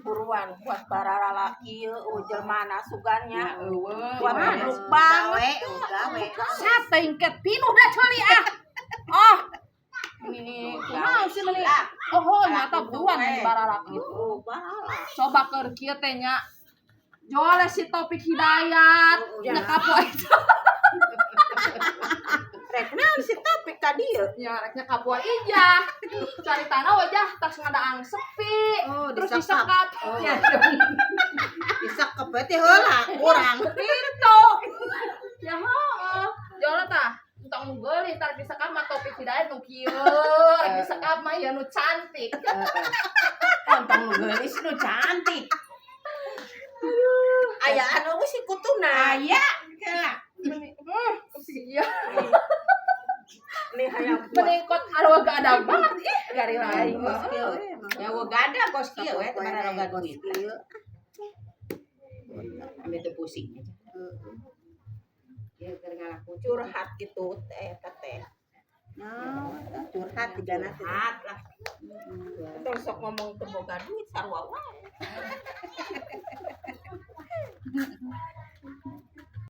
Buruan buat baralaki ieu jelmana sugannya. Eueuh. Buat Mana? goblok banget. Gawe, gawe. Sate ingket pinuh dah ceuli ah. Ah. Ini kumaha sih meni? Oh, nyata buruan meni baralaki. Oh, bala. Coba keur kieu teh nya. Jole si Topik Hidayat nyekap poe. Rek naon si Topik ka dieu? Ya rek nyekap poe ijah. Cari tanah wajah tas ngadaang sepi. Oh, terus disekap. disekap. Oh. Ya dong. Disekep berarti heula kurang. Gitu. Ya heeh. Jole tah. Entong nu geulis tar disekap mah Topik Hidayat nu kieu. Rek disekap mah ya nu cantik. Entong nu geulis nu cantik. Aya anu si kutuna. Aya kela. Meni, iya. Nih hayang buat. Meningkot arwah gak ada banget ih gari lain. Kos kieu we. Ya gada kos kieu we teh loba duit. Kieu. Ambil teu pusing aja. Ya keur ngalaku Curhat gitu teh eta teh. Nah, curhat tigana teh. Curhat lah. Terus sok ngomong teu boga duit sarua wae.